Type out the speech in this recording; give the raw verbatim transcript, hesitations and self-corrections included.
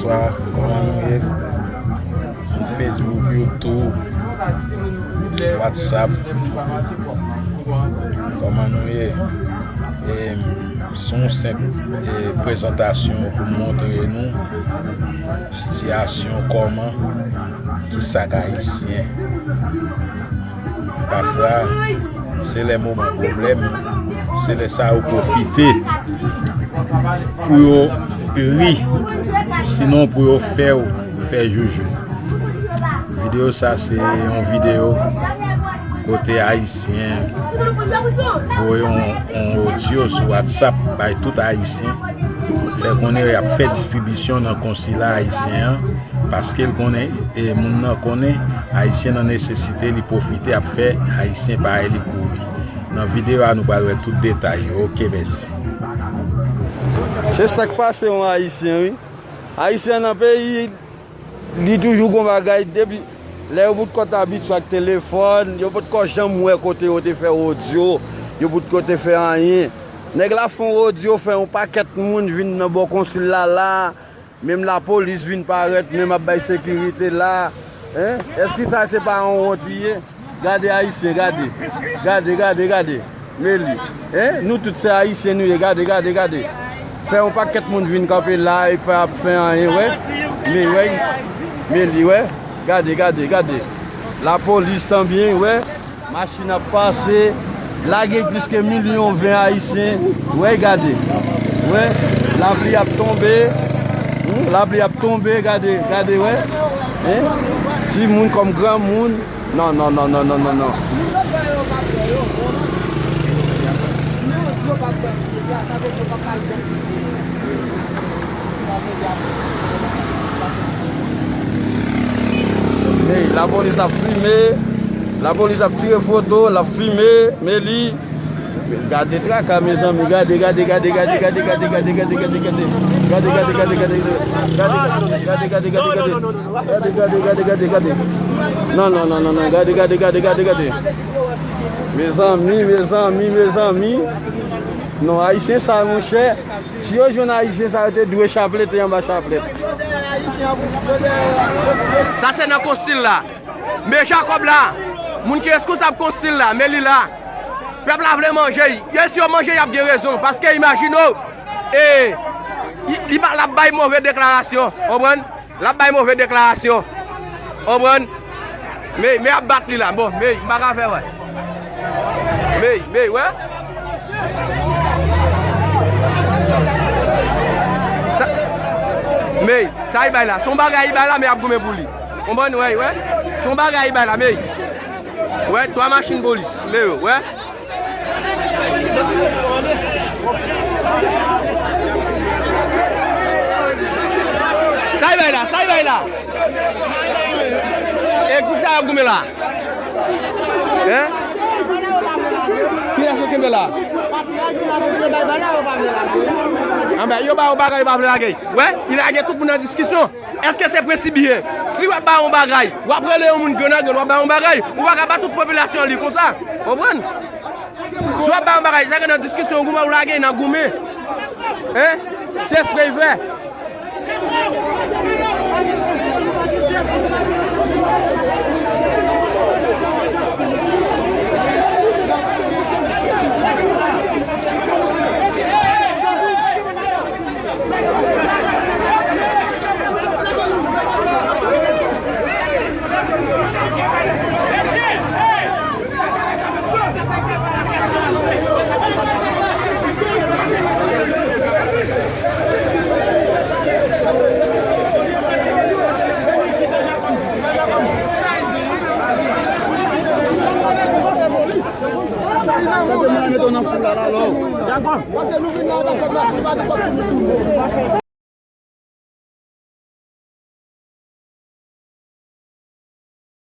Kòman nou ye? Sou Facebook, YouTube, WhatsApp. Kòman nou ye? E, sou yon senp, e, prezantasyon pou m montre nou sitiyasyon kòman, kisa k ayisyen. Pafwa, se lè moman pwoblèm, se lè sa yo pwofite pou yo ri, sinon pou yo fè w fè joujou. Videyo sa se yon videyo kote Ayisyen voye yon, yon odyo sou WhatsApp bay tout Ayisyen, fè konnen y ap fè distribisyon nan konsila ayisyen an, paske l konnen, e, moun nan konnen Ayisyen nan nesesite, li pwofite ap fè Ayisyen parèy li kouri. Nan videyo a, nou pral wè tout detay yo. Oke, mèsi. Se sa k pase yon Ayisyen, wi. Ayisyen nan peyi, li toujou gon bagay, depi lè yo potko t abitye ak telefòn, yo potko janm wè kote yo te fè odyo, yo potko te fè anyen. Nèg la fè yon odyo, fè yon pakèt moun vin nan bò konsil la la, menm lapolis vin parèt, menm ap bay sekirite la. Hein? Èske sa se pa yon wont li ye? Gade Ayisyen, gade. Gade, gade, gade. Men li. Hein? Nou tout se Ayisyen nou ye. Gade, gade, gade. Fè yon pakèt moun vin kanpe la epi pa ap fè anyen, wè. Men, wè. Men li, wè. Gade, gade, gade. Lapolis tanbyen, wè. Machin ap pase. La gen plis ke milyon ven Ayisyen. Wè, gade. Wè. Lapli ap tonbe. Hmm, lapli ap tonbe, gade, gade, wè. Hein? Timoun kòm granmoun. Non, non, non. Hey, lapolis ap filme, lapolis ap tire foto, l ap filme, men li. Gade traka, mezanmi, gade, gade, gade. Gade, gade, gade, gade. Gade, gade, gade, gade, gade. Gade, gade, gade, gade, gade. Gade, gade, gade, gade, gade. Non, non, non, non, non. Gade, gade, gade, gade, gade. Mezanmi, mezanmi, mezanmi. Non, Ayisyen sa, monchè. Si yo jwenn Ayisyen sa, yo te dwe chaplete anba chaplèt. Sa se nan konstil la. Men Jakòb la, moun ki reskonsab konstil la, men li la. Pèp la vle manje. Yo, si yo manje, y ap gen rezon. Paske imajine w, e, li, li pa, l ap bay move deklarasyon. Konprann? L ap bay move deklarasyon. Konprann? Men, men ap bat li la. Bon, men, m pa ka fè, wè. Men, men, wè. Sa, men, sa y bay la. Se yon bagay y bay la, men ap goumen pou li. Konprann? Wè, wè. Se yon bagay y bay la, men. Wè, twa machin polis. Men yo, wè. Sa y bay la, sa y bay la. E gwoup sa y ap goumen la. Hein? Kilès yo kenbe la? Anben, yo ba yo bagay, yo pa vle lage. Wè, li lage tout moun nan diskisyon. Èske se prensip byen? Si w ap ba yon bagay, w ap rele yon moun grenn an grenn, w ap ba yon bagay, ou pa ka ba tout popilasyon li konsa. Konprann? Si w ap ba yon bagay, sa gen nan diskisyon, yon goumen ou lage nan goumen. Hein? Se espre l fè.